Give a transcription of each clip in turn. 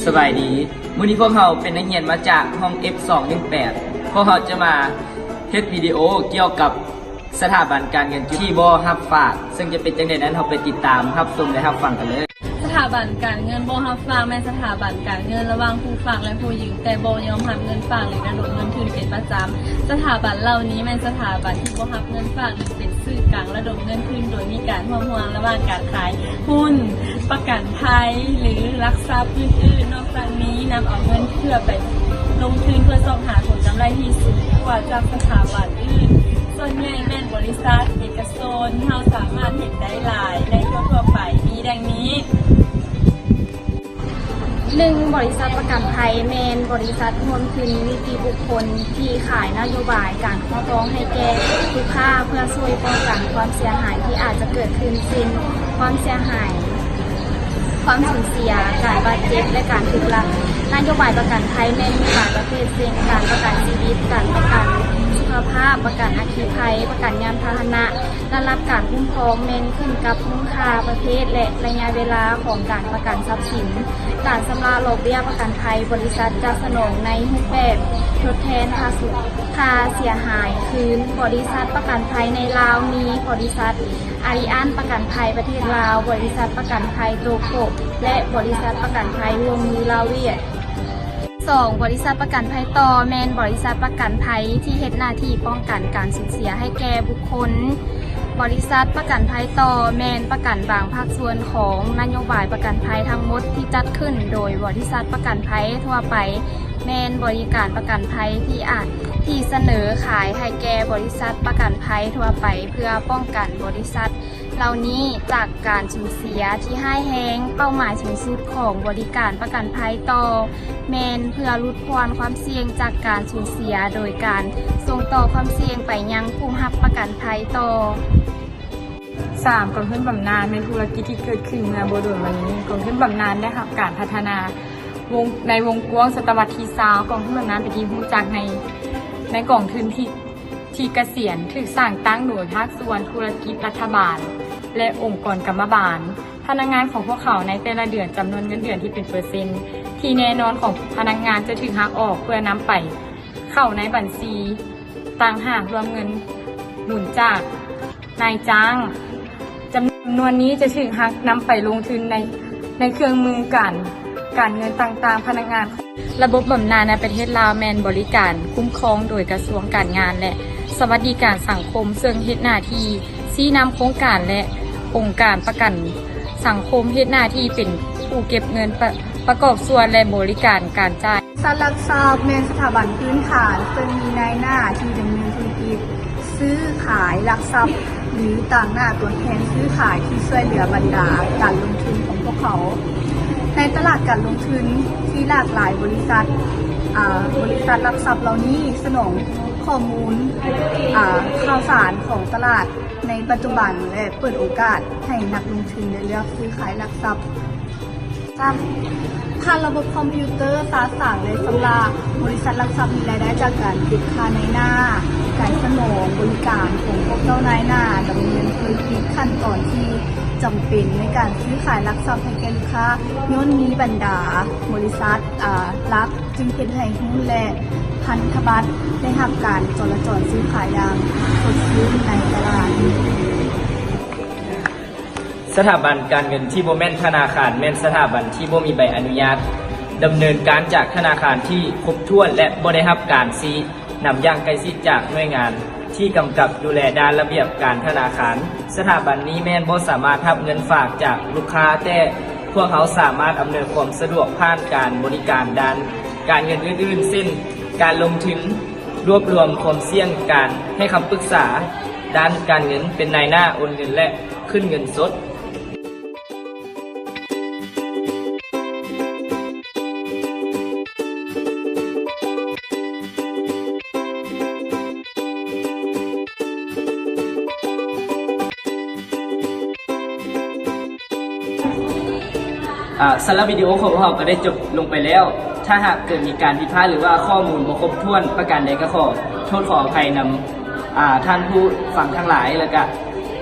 ສະບາຍດີ, ມື້ນີ້ພວກເຮົາເປັນນັກຮຽນມາຈາກຫ້ອງ ເອັຟສອງໜຶ່ງແປດ ພວກເຮົາຈະມາເຮັດວິດີໂອກ່ຽວກັບສະຖາບັນການເງິນທີ່ບໍ່ຮັບຝາກ, ເຊິ່ງຈະເປັນຈັ່ງໃດນັ້ນ ເຮົາໄປຕິດຕາມຮັບຊົມ ແລະ ຮັບຟັງກັນເລີຍ. ສະຖາບັນການເງິນບໍ່ຮັບຝາກແມ່ນສະຖາບັນການເງິນລະຫວ່າງຜູ້ຝາກ ແລະ ຜູ້ຢືມ ແຕ່ບໍ່ຍອມຮັບເງິນຝາກ ຫຼື ກະດູກເງິນທຶນເປັນປະຈຳ. ສະຖາບັນເຫຼົ່ານີ້ແມ່ນສະຖາບັນທີ່ບໍ່ຮັບເງິນຝາກ ຫຼື ເປັນສື່ກາງລະດົມເງິນທຶນ ໂດຍມີການຮ່ວມຮ່ວງລະຫວ່າງການຂາຍ ຮຸ້ນ, ປະກັນໄພ ຫຼື ຫຼັກຊັບອື່ນໆ. ນອກຈາກນີ້ນຳເອົາເງິນເພື່ອໄປລົງທຶນເພື່ອຊອກຫາຜົນກຳໄລທີ່ສູງກວ່າຈາກສະຖາບັນອື່ນ. ສ່ວນໃຫຍ່ແມ່ນບໍລິສັດເອກະຊົນ. ເຮົາສາມາດເຫັນໄດ້ຫຼາຍໃນທົ່ວໆໄປ ມີດັ່ງນີ້. ໜຶ່ງ, ບໍລິສັດປະກັນໄພ ແມ່ນບໍລິສັດຮ່ວມທຶນນິຕິບຸກຄົນທີ່ຂາຍນະໂຍບາຍການຄຸ້ມຄອງໃຫ້ແກ່ລູກຄ້າ ເພື່ອຊ່ວຍປ້ອງກັນຄວາມເສຍຫາຍທີ່ອາດຈະເກີດຂຶ້ນ ເຊັ່ນ ຄວາມເສຍຫາຍ, ຄວາມສູນເສຍ, ການບາດເຈັບ ແລະ ການຖືກລັກ. ນະໂຍບາຍປະກັນໄພແມ່ນມີຫຼາຍປະເພດ ເຊັ່ນ ການປະກັນຊີວິດ, ການປະກັນສຸຂະພາບ, ປະກັນອັກຄີໄພ, ປະກັນຍານພາຫະນະ. ລະດັບການຄຸ້ມຄອງແມ່ນຂຶ້ນກັບມູນຄ່າ, ປະເພດ ແລະ ໄລຍະເວລາຂອງການປະກັນຊັບສິນ. ການຊຳລະດອກເບ້ຍປະກັນໄພ, ບໍລິສັດຈະສະໜອງໃນຮູບແບບທົດແທນຄ່າສູນ, ຄ່າເສຍຫາຍຄືນ. ບໍລິສັດປະກັນໄພໃນລາວມີບໍລິສັດອາລິອັນປະກັນໄພປະເທດລາວ, ບໍລິສັດປະກັນໄພໂຕໂກະ ແລະ ບໍລິສັດປະກັນໄພຮ່ວມມືລາວຫວຽດ. ສອງ, ບໍລິສັດປະກັນໄພຕໍ່ ແມ່ນບໍລິສັດປະກັນໄພທີ່ເຮັດໜ້າທີ່ປ້ອງກັນການສູນເສຍໃຫ້ແກ່ບຸກຄົນ. ບໍລິສັດປະກັນໄພຕໍ່ ແມ່ນປະກັນບາງພາກສ່ວນຂອງນະໂຍບາຍປະກັນໄພທັງໝົດທີ່ຈັດຂຶ້ນໂດຍບໍລິສັດປະກັນໄພທົ່ວໄປ, ແມ່ນບໍລິການປະກັນໄພທີ່ອາດ ທີ່ສະເໜີຂາຍໃຫ້ແກ່ບໍລິສັດປະກັນໄພທົ່ວໄປ ເພື່ອປ້ອງກັນບໍລິສັດ ເຫຼົ່ານີ້ຈາກການສູນເສຍທີ່ຮ້າຍແຮງ. ເປົ້າໝາຍສູງສຸດຂອງບໍລິການປະກັນໄພຕໍ່ ແມ່ນເພື່ອຫຼຸດຜ່ອນຄວາມສ່ຽງຈາກການສູນເສຍ ໂດຍການສົ່ງຕໍ່ຄວາມສ່ຽງໄປຍັງຜູ້ຮັບປະກັນໄພຕໍ່. ສາມ, ກອງທຶນບຳນານ ແມ່ນທຸລະກິດທີ່ເກີດຂຶ້ນເມື່ອບໍ່ດົນມານີ້. ກອງທຶນບຳນານໄດ້ຮັບການພັດທະນາວົງ ໃນວົງກວ້າງສະຕະວັດທີຊາວ. ກອງທຶນບຳນານເປັນທີ່ຮູ້ຈັກໃນ ໃນກອງທຶນທີ່ ທີ່ກະສຽນ ຖືກສ້າງຕັ້ງໂດຍພາກສ່ວນທຸລະກິດ, ລັດຖະບານ ແລະ ອົງກອນກຳມະບານ. ພະນັກງານຂອງພວກເຂົາໃນແຕ່ລະເດືອນ ຈຳນວນເງິນເດືອນທີ່ເປັນເປີເຊັນທີ່ແນ່ນອນຂອງພະນັກງານຈະຖືກຫັກອອກ ເພື່ອນຳໄປເຂົ້າໃນບັນຊີຕ່າງຫາກ ລວມເງິນໝູນຈາກນາຍຈ້າງ. ຈຳນວນນີ້ຈະຖືກຫັກນຳໄປລົງທຶນໃນ ໃນເຄື່ອງມືການ ການເງິນຕ່າງໆ. ພະນັກງານ ລະບົບບຳນານໃນປະເທດລາວແມ່ນບໍລິການຄຸ້ມຄອງໂດຍກະຊວງການງານ ແລະ ສະຫວັດດີການສັງຄົມ, ເຊິ່ງເຮັດໜ້າທີ່ຊີ້ນຳໂຄງການ ແລະ ອົງການປະກັນສັງຄົມ, ເຮັດໜ້າທີ່ເປັນຜູ້ເກັບເງິນ ປະ ປະກອບສ່ວນ ແລະ ບໍລິການການຈ່າຍ. ສະຫຼັກຊັບແມ່ນສະຖາບັນພື້ນຖານ ເຊິ່ງມີນາຍໜ້າທີ່ດຳເນີນທຸລະກິດ ຊື້ຂາຍຫຼັກຊັບ ຫຼື ຕາງໜ້າຕົວແທນຊື້ຂາຍທີ່ຊ່ວຍເຫຼືອບັນດາການລົງທຶນຂອງພວກເຂົາ. ໃນຕະຫຼາດການລົງທຶນທີ່ຫຼາກຫຼາຍ, ບໍລິສັດ ອາ ບໍລິສັດຫຼັກຊັບເຫຼົ່ານີ້ສະໜອງຂໍ້ມູນ ອາ ຂ່າວສານຂອງຕະຫຼາດໃນປັດຈຸບັນ ແລະ ເປີດໂອກາດໃຫ້ນັກລົງທຶນໄດ້ເລືອກຊື້ຂາຍຫຼັກຊັບ. ສາມ, ຜ່ານລະບົບຄອມພິວເຕີ ສະສາງ ແລະ ຊຳລະ. ບໍລິສັດຫຼັກຊັບມີລາຍໄດ້ຈາກການເກັບຄ່ານາຍໜ້າ, ການສະໜອງບໍລິການຂອງພວກເຈົ້ານາຍໜ້າ, ດຳເນີນທຸລະກິດ, ຂັ້ນຕອນທີ່ຈຳເປັນໃນການຊື້ຂາຍຫຼັກຊັບໃຫ້ແກ່ລູກຄ້າ, ຍ້ອນມີບັນດາບໍລິສັດ ອາ ຫຼັກ ຈຶ່ງເຮັດໃຫ້ຮຸ້ນ ແລະ ພັນທະບັດໄດ້ຮັບການຈໍລະຈອນຊື້ຂາຍຢ່າງສົດຊື່ນໃນຕະຫຼາດ. ສະຖາບັນການເງິນທີ່ບໍ່ແມ່ນທະນາຄານ ແມ່ນສະຖາບັນທີ່ບໍ່ມີໃບອະນຸຍາດດຳເນີນການຈາກທະນາຄານທີ່ຄົບຖ້ວນ ແລະ ບໍ່ໄດ້ຮັບການຊີ້ນຳຢ່າງໃກ້ຊິດຈາກໜ່ວຍງານທີ່ກຳກັບດູແລດ້ານລະບຽບການທະນາຄານ. ສະຖາບັນນີ້ແມ່ນບໍ່ສາມາດຮັບເງິນຝາກຈາກລູກຄ້າ, ແຕ່ພວກເຮົາສາມາດອຳນວຍຄວາມສະດວກຜ່ານການບໍລິການດ້ານການເງິນອື່ນໆ ເຊັ່ນ ການລົງທຶນ, ລວບລວມຄວາມສ່ຽງ, ການໃຫ້ຄຳປຶກສາດ້ານການເງິນ, ເປັນນາຍໜ້າໂອນເງິນ ແລະ ຂຶ້ນເງິນສົດ. ອາ ສຳລັບວິດີໂອຂອງພວກເຮົາກໍໄດ້ຈົບລົງໄປແລ້ວ. ຖ້າຫາກເກີດມີການຜິດພາດ ຫຼືວ່າຂໍ້ມູນບໍ່ຄົບຖ້ວນປະການໃດ ກໍຂໍໂທດຂໍອະໄພນຳ ອາ ທ່ານຜູ້ຟັງທັງຫຼາຍ ແລ້ວກະ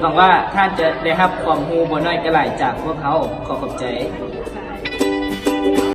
ຫວັງວ່າທ່ານຈະໄດ້ຮັບຄວາມຮູ້ບໍ່ໜ້ອຍກໍຫຼາຍຈາກພວກເຮົາ. ຂໍຂອບໃຈ.